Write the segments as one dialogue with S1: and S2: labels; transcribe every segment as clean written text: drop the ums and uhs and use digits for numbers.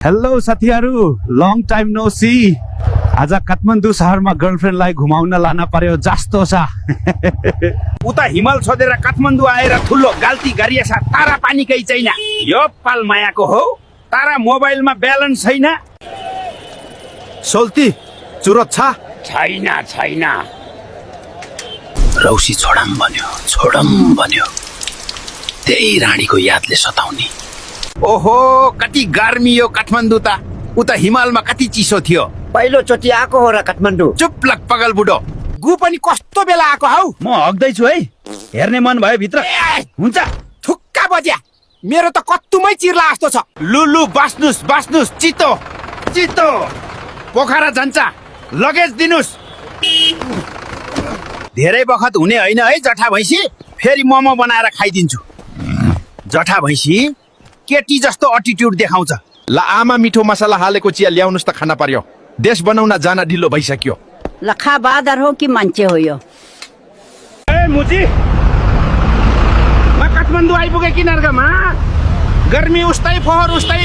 S1: Hello साथीहरू, long time no C. आज काठमाडौँ शहरमा गर्लफ्रेन्डलाई घुमाउन लान पर्यो जस्तो छ।
S2: उता हिमाल छोडेर काठमाडौँ आएर ठुलो गल्ती गरिएछ। तारा पानीकै छैन। यो पाल मायाको हो। तारा मोबाइलमा ब्यालेन्स छैन।
S3: सोल्ती चुरत छ
S2: छैन।
S4: रौसी छोडम भन्यो त्यही रानीको यादले सताउने।
S2: ओहो, कति गर्मी यो काठमाडौँ त। उता हिमालमा कति चिसो थियो।
S5: पहिलोचोटि आएको हो र काठमाडौँ।
S2: चुप लग पगल बुढो। गु पनि कस्तो बेला आएको हौ।
S1: म हग्दैछु है, हेर्ने मन भयो भित्र।
S2: हुन्छ ठुक्का बज्या। मेरो त कत्तुमै चिर्ला जस्तो छ। लुलु बस्नुस् चितो पोखरा जान्छ। लगेज दिनुस्। धेरै बखत हुने होइन है जठा भैँसी। फेरि मोमो बनाएर खाइदिन्छु। जठा भैँसी केटी जस्तो एटिट्युड देखाउँछ।
S3: ल आमा मिठो मसला हालेको चिया ल्याउनुस् त खाना पर्यो। देश बनाउन जान ढिलो भइसक्यो।
S6: लखा बादर हो कि मान्छे हो यो?
S2: ए मुजी, म काठमाडौँ आइपुगे किनारकामा। गर्मी उस्तै फोहोर उस्तै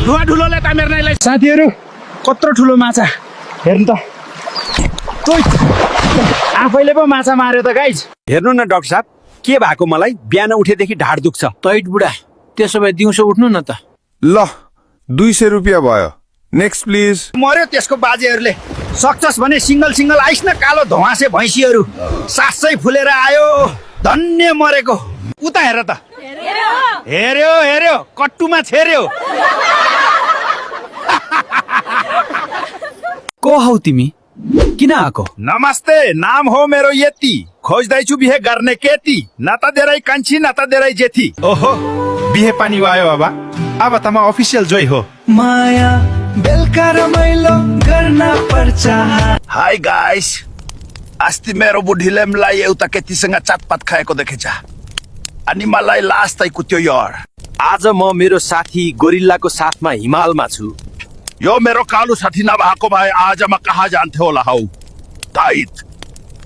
S2: धुवा धुलोले तामेर्नेलाई।
S1: साथीहरू, कत्रो ठुलो माछा हेर्नु त।
S2: आफैले पो माछा मार्यो त गाइज। हेर्नु न डाक्टर साहब, के भएको मलाई बिहान उठेदेखि ढाड दुख्छ।
S4: तैट बुढा, त्यसो भए दिउँसो उठ्नु न त।
S7: ल 200 रुपियाँ भयो। Next please.
S2: मर्यो त्यसको बाजेहरूले। सक्छस् भने सिंगल आइस न। कालो धुवासे भैँसीहरू सासै फुलेर आयो। धन्य मरेको। उता हेर त। हेर्यो कट्टुमा छेर्यो।
S4: को हौ तिमी? किन आएको?
S2: नमस्ते, नाम हो मेरो यति। खोज्दैछु बिहे गर्ने केटी। न त धेरै कान्छी न त धेरै जेठी।
S3: ओहो, बिहे पानी भयो अब त म अफिसियल जोइ हो।
S4: माया बेलुका रमाइलो गर्न पर्छ।
S2: हाई गाइस, अस्ति मेरो बुढीले मलाई एउटा केटीसँग चाटपात खाएको देखेछ अनि मलाई लास्टै कुट्यो यार।
S3: आज म मेरो साथी गोरिल्लाको साथमा हिमालमा छु।
S2: यो मेरो कालो साथी नभएको भए आज म कहाँ जान्थे होला हौ। टाइट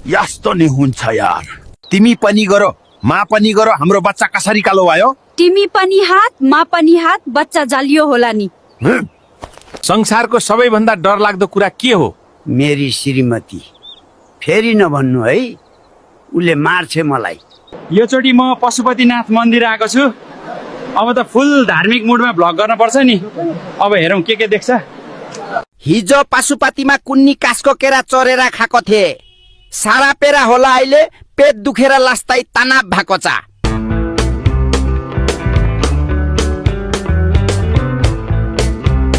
S2: यस्तो नि हुन्छ यार। तिमी पनि गरो, मा पनि गरो। हाम्रो बच्चा कसरी कालो भयो?
S6: तिमी पनि हात, मा पनि हात, बच्चा जालियो होला नि।
S3: संसारको सबैभन्दा डरलाग्दो कुरा के हो?
S5: मेरी श्रीमती। फेरि नभन्नु है, उसले मार्छ मलाई।
S1: यो चोटि म पशुपतिनाथ मन्दिर आएको छु। अब त फुल धार्मिक मुडमा भ्लग गर्न पर्छ नि। अब हेरौँ के देख्छ।
S5: हिजो पशुपतिमा कुन्नी कासको केरा चोरेर खाएको थिए। सारा पेरा होला अहिले। पेट दुखेर लास्दै तनाव भएको छ।